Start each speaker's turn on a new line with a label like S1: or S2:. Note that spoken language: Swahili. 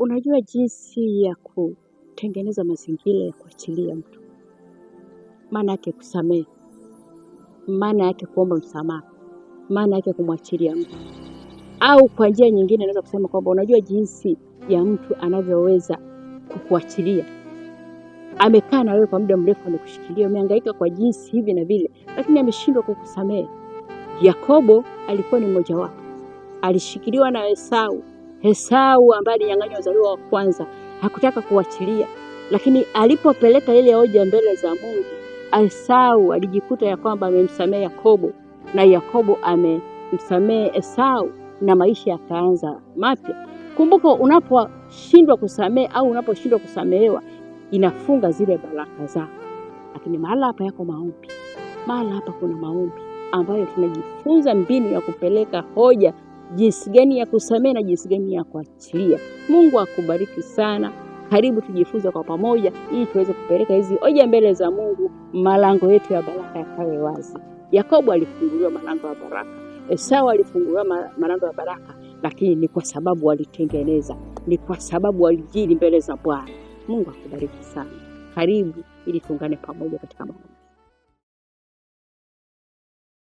S1: Unajua jinsi ya kutengeneza mazingira ya kuachilia mtu, maana yake kusamehe, maana yake kuomba msamaha, maana yake kumwachilia mtu. Au kwa njia nyingine naweza kusema kwamba unajua jinsi ya mtu anavyoweza kukuachilia. Amekaa na wewe kwa muda mrefu, amekushikilia, umehangaika kwa jinsi hivi na vile, lakini ameshindwa kukusamehe. Yakobo alikuwa ni mmojawapo, alishikiliwa na Esau. Esau ambaye alinyang'anywa uzaliwa wa kwanza hakutaka kuachilia, lakini alipopeleka ile hoja mbele za Mungu, Esau alijikuta ya kwamba amemsamehe Yakobo na Yakobo amemsamehe Esau na maisha yakaanza mapya. Kumbuka, unaposhindwa kusamehe au unaposhindwa kusamehewa, inafunga zile baraka zako. Lakini mahala hapa yako maombi, mahala hapa kuna maombi ambayo tunajifunza mbinu ya kupeleka hoja, jinsi gani ya kusamehe na jinsi gani ya kuachilia. Mungu akubariki sana. Karibu tujifunze kwa pamoja, ili tuweze kupeleka hizi hoja mbele za Mungu, malango yetu ya baraka yakawe wazi. Yakobo alifunguliwa malango ya baraka, Esau alifunguliwa malango ya baraka, lakini ni kwa sababu walitengeneza, ni kwa sababu walijiri mbele za Bwana. Mungu akubariki sana. Karibu ili tuungane pamoja katika maombi.